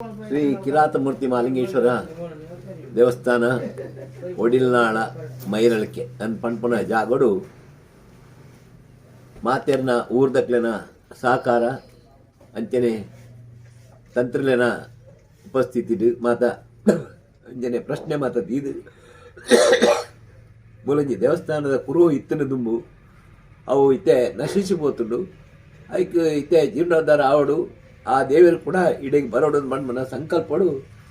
Shri Kiratamurthy Mahalingeshwara ದೇವಸ್ಥಾನ ಒಡಿಲ್ನಾಳ ಮೈರಳಿಕೆ ಅನ್ ಪನ್ಪುನ ಜಾಗಡು ಮಾತೆರ್ನ ಊರ್ದಕ್ಲೆನ ಸಹಕಾರ ಅಂಚನೆ ತಂತ್ರಿಲೆನ ಉಪಸ್ಥಿತಿಡ್ ಮಾತ ಅಂಚನೆ ಪ್ರಶ್ನೆ ಮಾತ ದೀದ್ ಮೂಲಂಜಿ ದೇವಸ್ಥಾನದ ಕುರು ಇತ್ತಿನ ದುಂಬು ಅವು ಇತ್ತೆ ನಶಿಸಿ ಪೋತುಂಡು. ಐಕ್ ಇತ್ತೆ ಜೀರ್ಣೋದ್ಧಾರ ಆವಡು, ಆ ದೇವರು ಕೂಡ ಇಡೆಗ್ ಬರೋಡು ಮಣ್ಮನ ಸಂಕಲ್ಪಡು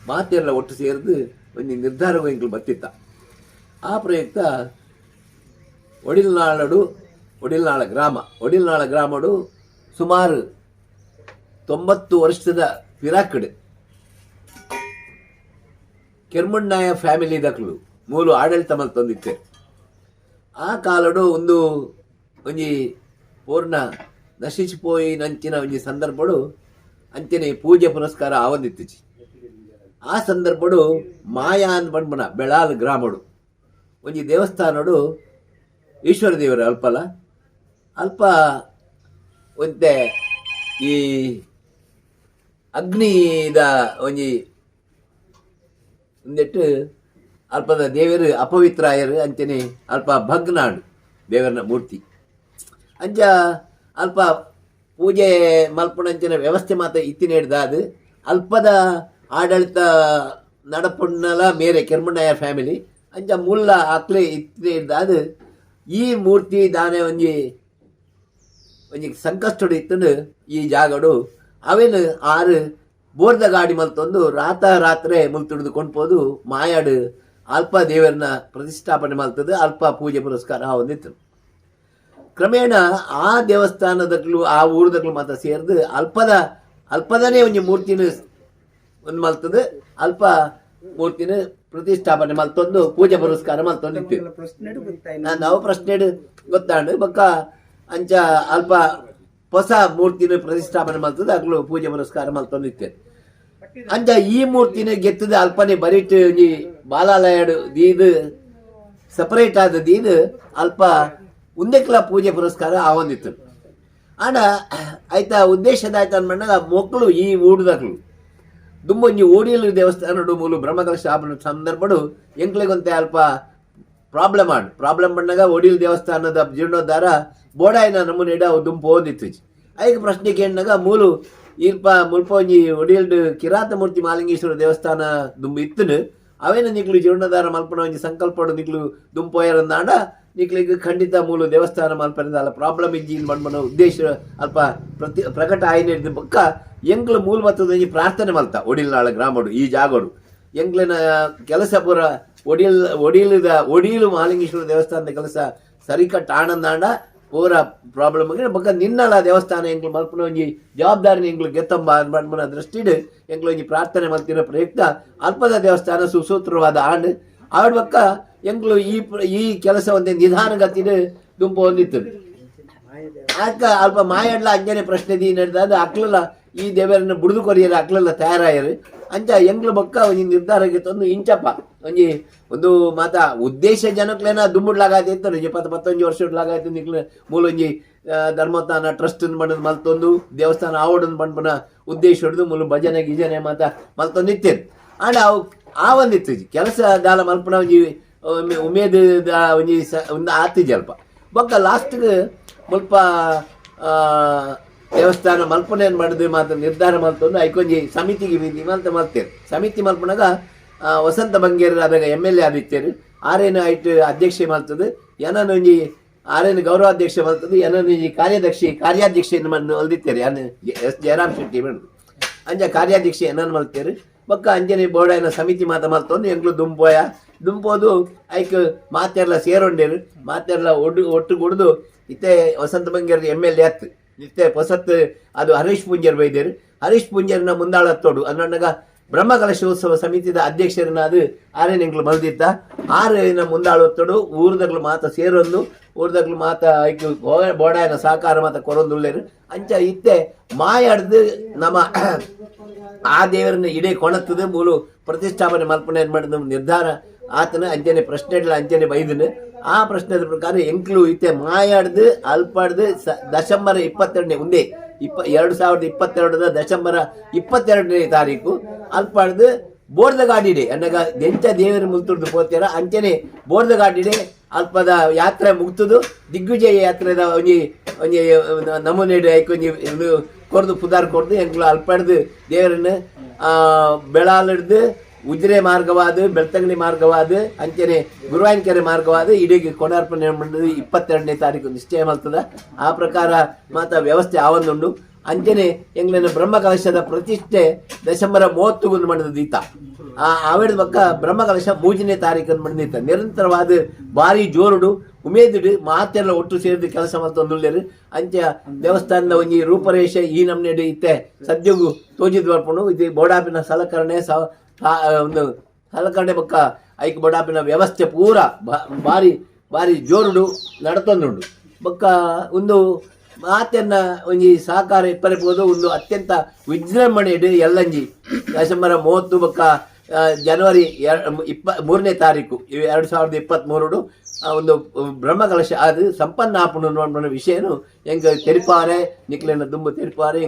ಮಾತೆಲ್ಲ ಒಟ್ಟು ಸೇರಿದು ಒಂಜಿ ನಿರ್ಧಾರ ಎಂಕ್ಲು ಬತ್ತಿತ್ತ. ಆ ಪ್ರಯುಕ್ತ ಒಡಿಲ್ನಾಳಡು ಒಡಿಲ್ನಾಳ ಗ್ರಾಮ, ಒಡಿಲ್ನಾಳ ಗ್ರಾಮಡು ಸುಮಾರು 90 ವರ್ಷದ ಪಿರಾಕಡ್ ಕೆರ್ಮಣ್ಣಾಯ ಫ್ಯಾಮಿಲಿ ದಕ್ಲು ಮೂಲು ಆಡಳಿತ ಮಲ್ತೊಂದಿತ್ತೆ. ಆ ಕಾಲಡು ಒಂದು ಒಂಜಿ ಪೂರ್ಣ ನಶಿಸಿ ನಂಚಿನ ಒಂಜಿ ಸಂದರ್ಭಡು ಅಂಚನೆ ಪೂಜೆ ಪುರಸ್ಕಾರ ಆವೊಂದಿತ್ತಿಜಿ. ಆ ಸಂದರ್ಭಡು ಮಾಯಾ ಅಂದ್ ಪನ್ಪುನ ಬೆಳಾಲ್ ಗ್ರಾಮಡು ಒಂಜಿ ದೇವಸ್ಥಾನಡು ಈಶ್ವರ ದೇವರು ಅಲ್ಪಲ ಅಲ್ಪ ಒಂತೆ ಈ ಅಗ್ನಿದ ಒಂಜಿ ಒಂದೆಟ್ಟು ಅಲ್ಪದ ದೇವರು ಅಪವಿತ್ರ ಆಯರು. ಅಂಚನೆ ಅಲ್ಪ ಭಗ್ನಾಡು ದೇವರನ ಮೂರ್ತಿ. ಅಂಚ ಅಲ್ಪ ಪೂಜೆ ಮಲ್ಪುನಂಚಿನ ವ್ಯವಸ್ಥೆ ಮಾತ ಇತ್ತಿನೇಡ್ದ. ಅದು ಅಲ್ಪದ ಆಡಳಿತ ನಡಪುಣ್ಣಲ ಮೇರೆ ಕೆರ್ಮಣ್ಣಯ್ಯ ಫ್ಯಾಮಿಲಿ. ಅಂಚ ಮುಲ್ಲ ಅಕ್ಲೆ ಇತ್ತಿನೇಡ್ದ. ಅದು ಈ ಮೂರ್ತಿ ದಾನೆ ಒಂಜಿ ಒಂಜಿ ಸಂಕಷ್ಟಡು ಇತ್ತಂದು ಈ ಜಾಗಡು ಅವೇನು ಆರು ಬೋರ್ದ ಗಾಡಿ ಮಲ್ತೊಂದು ರಾತ ರಾತ್ರೆ ಮುಲ್ತುಡ್ದು ಕೊಂಡ್ಪೋದು ಮಾಯಾಡು ಅಲ್ಪ ದೇವರನ್ನ ಪ್ರತಿಷ್ಠಾಪನೆ ಮಲ್ತದ್ದು, ಅಲ್ಪ ಪೂಜೆ ಪುರಸ್ಕಾರ ಒಂದಿತ್ತು. ಕ್ರಮೇಣ ಆ ದೇವಸ್ಥಾನದಕ್ಲು ಆ ಊರದಕ್ಲು ಮಾತ್ರ ಸೇರ್ದು ಅಲ್ಪದ ಅಲ್ಪದನೇ ಒಂಜಿ ಮೂರ್ತಿನ ಒಂದು ಮಲ್ತದ್ದು, ಅಲ್ಪ ಮೂರ್ತಿನ ಪ್ರತಿಷ್ಠಾಪನೆ ಮಲ್ತೊಂದು ಪೂಜೆ ಪುರಸ್ಕಾರ ಮಲ್ತೊಂದು ಇತ್ತು. ನಾವು ಪ್ರಶ್ನೆ ಗೊತ್ತಾಂಡು ಬೊಕ್ಕ ಅಂಚ ಅಲ್ಪ ಹೊಸ ಮೂರ್ತಿನ ಪ್ರತಿಷ್ಠಾಪನೆ ಮಲ್ತದ, ಅಕ್ಲು ಪೂಜೆ ಪುರಸ್ಕಾರ ಮಲ್ತೊಂದು ಇತ್ತೆ. ಅಂಚ ಈ ಮೂರ್ತಿನ ಗೆತ್ತದ ಅಲ್ಪನೆ ಬರಿಟ್ ಒಂಜಿ ಬಾಲಾಲಯಡು ದೀದ್, ಸಪರೇಟ್ ಆದ ದೀದ್ ಅಲ್ಪ ಉಂದೆಕ್ಲ ಪೂಜೆ ಪುರಸ್ಕಾರ ಆವೊಂದಿತ್ತು. ಆಂಡ ಆಯ್ತಾ ಉದ್ದೇಶದ ಆಯ್ತ ಅನ್ಮಣ್ಣಗ ಮಕ್ಕಳು ಈ ಊಡುದಕ್ಲು ದುಂಬೊಂಜಿ ಓಡಿಯಲು ದೇವಸ್ಥಾನಡು ಮೂಲು ಬ್ರಹ್ಮಕಲಶ ಸ್ಥಾಪನೆ ಸಂದರ್ಭಡು ಎಂಕ್ಲೆಗೊಂತೆ ಅಲ್ಪ ಪ್ರಾಬ್ಲಮ್ ಆಂಡ್. ಪ್ರಾಬ್ಲಮ್ ಬಂದಾಗ ಒಡಿಲ್ ದೇವಸ್ಥಾನದ ಜೀರ್ಣೋದ್ಧಾರ ಬೋಡಾಯಿನ ನಮೂನೆ ಅವು ದುಂಪು ಹೋದಿತ್ತು. ಐಕ್ ಪ್ರಶ್ನೆ ಕೇಳಿನಾಗ ಮೂಲು ಇಲ್ಪ ಮುಲ್ಪ ಒಂಜಿ ಒಡಿಯಲ್ಡ್ ಕಿರಾತಮೂರ್ತಿ ಮಾಲಿಂಗೇಶ್ವರ ದೇವಸ್ಥಾನ ದುಂಬು ಇತ್ತನು, ಅವೇನ ನಿಕ್ಲು ಜೀರ್ಣೋದ್ಧಾರ ಮಲ್ಪನ ಒಂಜಿ ಸಂಕಲ್ಪಡು ನಿಕ್ಲು ದುಂಪೋಯರಂದಾಂಡ ನಿಕ್ಲಿಗ್ ಖಂಡಿತ ಮೂಲು ದೇವಸ್ಥಾನ ಮಲ್ಪನ ಪ್ರಾಬ್ಲಮ್ ಇಜ್ಜಿ ಮಣ್ಮನ ಉದ್ದೇಶ ಅಲ್ಪ ಪ್ರತಿ ಪ್ರಕಟ ಆಯ್ನ ಬೊಕ್ಕ ಎಂಕ್ಲು ಮೂಲ ಮತ್ತದ ಒಂಜಿ ಪ್ರಾರ್ಥನೆ ಮಲ್ತ. ಒಡಿಲ್ನಾಳ ಗ್ರಾಮಡು ಈ ಜಾಗಡು ಎಂಕ್ಲೆನ ಕೆಲಸ ಪೂರ ಒಡಿಲ್ ಒಡಿಲದ ಒಡಿಲು ಮಹಾಲಿಂಗೇಶ್ವರ ದೇವಸ್ಥಾನದ ಕೆಲಸ ಸರಿಕಟ್ಟ ಆನಂದಾಂಡ ಪೂರ ಪ್ರಾಬ್ಲಮ್ ಬೊಕ್ಕ ನಿನ್ನಲ ದೇವಸ್ಥಾನ ಎಂಕ್ಲು ಮಲ್ಪನ ಒಂಜಿ ಜವಾಬ್ದಾರಿನ ಎಂಕ್ಲು ಗೆತ್ತಂಬ ಮನ್ಮನ ದೃಷ್ಟಿಡ್ ಎಂಕ್ಲು ಒಂಜಿ ಪ್ರಾರ್ಥನೆ ಮಲ್ತಿನ ಪ್ರಯುಕ್ತ ಅಲ್ಪದ ದೇವಸ್ಥಾನ ಸುಸೂತ್ರವಾದ ಆಂಡ್. ಆಡ್ ಬೊಕ್ಕ ಎಂಕ್ಲು ಈ ಈ ಕೆಲಸ ಒಂದೇ ನಿಧಾನಗತಿಡ್ ದುಂಪು ಹೊಂದಿತ್ತು. ಆಕ ಅಲ್ಪ ಮಾಯಡ್ಲ ಅಂಜನೆ ಪ್ರಶ್ನೆ ದೀ ನಡೆದ ಅಕ್ಲಲ್ಲ ಈ ದೇವರನ್ನು ಬುಡ್ದು ಕೊರಿಯರು ಅಕ್ಲೆಲ್ಲ ತಯಾರಾಯರು. ಅಂಚ ಎಂಗ್ಲು ಬೊಕ್ಕ ಒಂಜಿ ನಿರ್ಧಾರಕ್ಕೆ ತಂದು ಇಂಚಪ್ಪ ಒಂಜಿ ಒಂದು ಮಾತ ಉದ್ದೇಶ ಜನಕ್ಲೇನ ದುಂಬುಡ್ಲಾಗಾಯ್ತು ಇತ್ತು. 20 21 ವರ್ಷ ನಿಕ್ಲು ಮೂಲೊಂಜಿ ಧರ್ಮಸ್ಥಾನ ಟ್ರಸ್ಟ್ ಬಣ್ಣದ ಮಲ್ತೊಂದು ದೇವಸ್ಥಾನ ಆವಡೊಂದು ಪನ್ಪುನ ಉದ್ದೇಶ ಹಿಡಿದು ಮೂಲು ಭಜನೆ ಗಿಜನೆ ಮಾತ ಮಲ್ತೊಂದು ಇತ್ತೇನೆ. ಆಂಡ ಅವು ಆ ಒಂದಿತ್ತು ಕೆಲಸ ದಾಲ ಮಲ್ಪುನ ಒಂಜಿ ಉಮೇದ್ ಒಂಜಿ ಒಂದು ಆತಿಜಿ ಅಲ್ಪ. ಬೊಕ್ಕ ಲಾಸ್ಟ್ಗೆ ಮುಲ್ಪ ದೇವಸ್ಥಾನ ಮಲ್ಪನೆ ಮಾಡಿದ್ ಮಾತ್ರ ನಿರ್ಧಾರ ಮಲ್ತೊಂದು ಐಕೊಂಜಿ ಸಮಿತಿಗೆ ಬಿದ್ದಿ ಮಲ್ತ ಮಲ್ತೇರು. ಸಮಿತಿ ಮಲ್ಪನಾಗ ವಸಂತ ಬಂಗೇರ್ ಆದಾಗ ಎಮ್ಎಲ್ಎ ಆದಿತ್ತೇರು. ಆರೇನು ಐಟ್ ಅಧ್ಯಕ್ಷೆ ಮಲ್ತದು, ಏನನ ಒಂಜಿ ಆರೇನು ಗೌರವಾಧ್ಯಕ್ಷ ಮಲ್ತದು, ಏನನ ಒಂಜಿ ಕಾರ್ಯದರ್ಶಿ ಕಾರ್ಯಾಧ್ಯಕ್ಷ ಮಲ್ದಿತ್ತೇರು. ಯಾನ್ ಎಸ್ ಜಯರಾಮ್ ಶೆಟ್ಟಿ ಬಂದು ಅಂಜ ಕಾರ್ಯಾಧ್ಯಕ್ಷ ಏನನ್ ಮಲ್ತೇರು. ಬೊಕ್ಕ ಅಂಜನೆ ಬೋಡಾಯನ ಸಮಿತಿ ಮಾತ ಮಲ್ತೊಂದು ಎಂಕ್ಲು ದುಂಪೋಯ. ದುಂಪೋದು ಐಕ್ ಮಾತೆರ್ಲ ಸೇರೊಂಡೇರು, ಮಾತೆರ್ಲ ಒಡ್ಡು ಒಟ್ಟು ಕುಡ್ದು ಇತ್ತೆ ವಸಂತ ಬಂಗೇರ್ ಎಮ್ಎಲ್ಎ ಅತ್ತು. ಇತ್ತೆ ಹೊಸತ್ ಅದು ಹರೀಶ್ ಪೂಂಜರ್ ಬೈದೇರು. ಹರೀಶ್ ಪೂಂಜರ್ನ ಮುಂದಾಳತ್ತೋಡು ಅನ್ನಗ ಬ್ರಹ್ಮಕಲಶೋತ್ಸವ ಸಮಿತಿದ ಅಧ್ಯಕ್ಷರನ್ನ ಅದು ಆರೇನ ಎಂಕ್ಲು ಮಲ್ದಿತ್ತ. ಆರೇನ ಮುಂದಾಳತ್ತೋಡು ಊರ್ದಗ್ಲು ಮಾತ ಸೇರೊಂದು ಊರ್ದಗ್ಲು ಮಾತ ಐಕ್ ಬೋಡಾಯನ ಸಹಕಾರ ಮಾತ ಕೊರೊಂದುಲ್ಲೇರು. ಅಂಚ ಇತ್ತೆ ಮಾಯಾಡ್ದು ನಮ್ಮ ಆ ದೇವರನ್ನ ಇಡೇ ಕೊಣತ್ತದ ಮೂಲು ಪ್ರತಿಷ್ಠಾಪನೆ ಮಲ್ಪನೆ ಏನ್ ಮಾಡಿದ ನಿರ್ಧಾರ ಆತನ. ಅಂಚನೆ ಪ್ರಶ್ನೆ ಅಂಚನೆ ಬೈದನು. ಆ ಪ್ರಶ್ನೆದ ಪ್ರಕಾರ ಎಂಕ್ಲು ಇತ್ತೆ ಮಾಯಾಡ್ದು ಅಲ್ಪಾಡ್ದು ದಶಂಬರ 22ನೇ ಒಂದೇ 2022ದ ದಶಂಬರ 22ನೇ ತಾರೀಕು ಅಲ್ಪಾಡ್ದು ಬೋರ್ದ ಗಾಡಿಡೆ ಅನ್ನಗ ಎಂಚ ದೇವರು ಮುಲ್ತುರ್ದು ಪೋತೇರ ಅಂಚನೆ ಬೋರ್ದ ಗಾಡಿಡೆ ಅಲ್ಪದ ಯಾತ್ರೆ ಮುಗ್ತುದು ದಿಗ್ವಿಜಯ ಯಾತ್ರೆದ ಒಂಜಿ ಒಂಜಿ ನಮೂನೆ ಐಕ್ ಒಂಜಿ ಉಂದು ಕೊರ್ದು ಪುದಾರ್ ಕೊರ್ದು ಎಂಕ್ಲು ಅಲ್ಪಡ್ದು ದೇವರನ್ನು ಬೆಳಾಲಿಡ್ದು ಉಜಿರೆ ಮಾರ್ಗವಾದ, ಬೆಳ್ತಂಗಡಿ ಮಾರ್ಗವಾದ, ಅಂಚನೆ ಗುರುವಾಯನಕೆರೆ ಮಾರ್ಗವಾದ ಇಡೀ ಕೊಡಾರ್ಪಣೆ 22ನೇ ತಾರೀಕು ನಿಶ್ಚಯ ಮಾಡ್ತದ. ಆ ಪ್ರಕಾರ ಮಾತ ವ್ಯವಸ್ಥೆ ಆವೊಂದುಂಡು. ಅಂಚನೆ ಎಂಗ್ಲೆನ ಬ್ರಹ್ಮಕಲಶದ ಪ್ರತಿಷ್ಠೆ ಡಿಸೆಂಬರ್ 30 ಮಾಡಿದ ದೀತ ಆ ಆವೇದ ಬಕ್ಕ ಬ್ರಹ್ಮಕಲಶ 3ನೇ ತಾರೀಕು ಮಾಡಿದ. ನಿರಂತರವಾದ ಭಾರಿ ಜೋರುಡು ಉಮೇದುಡು ಮಾತೆಲ್ಲ ಒಟ್ಟು ಸೇರಿದ ಕೆಲಸ ಮಲ್ತೊಂದುಲ್ಲೆರ್. ಅಂಚ ದೇವಸ್ಥಾನದ ಒಂಜಿ ರೂಪರೇಷೆ ಈ ನಮ್ನೆಡ್ ಇತ್ತೆ ಸದ್ಯಗು ತೋಜಿದ್ ಬರ್ಪುಂಡು. ಇದು ಬೋಡಾಪಿನ ಸಲಕರಣೆ ಒಂದು ಸಲಕರಣೆ ಬೊಕ್ಕ ಐಕ್ ಬೋಡಾಪಿನ ವ್ಯವಸ್ಥೆ ಪೂರ ಬಾರಿ ಬಾರಿ ಜೋರುಡು ನಡತೊಂದುಂಡು. ಬೊಕ್ಕ ಒಂದು ಮಾತೆನ್ನ ಒಂಜಿ ಸಹಕಾರ ಇಪ್ಪರೆ ಪೋದು ಒಂದು ಅತ್ಯಂತ ವಿಜೃಂಭಣೆಡ್ ಎಲ್ಲಂಜಿ ಡಿಸೆಂಬರ್ 30 ಬೊಕ್ಕ ಜನವರಿ 23ನೇ ತಾರೀಕು 2023ಡು ಒಂದು ಬ್ರಹ್ಮಕಲಶ ಅದು ಸಂಪನ್ನ ಆಪುಂಡು ಅನ್ನುವ ವಿಷಯನು ಎಂಕ್ ತೆರಿಪಾರೆ, ನಿಕ್ಲೆನ ದುಂಬು ತೆರಿಪಾರೆ ಎಂಕ್.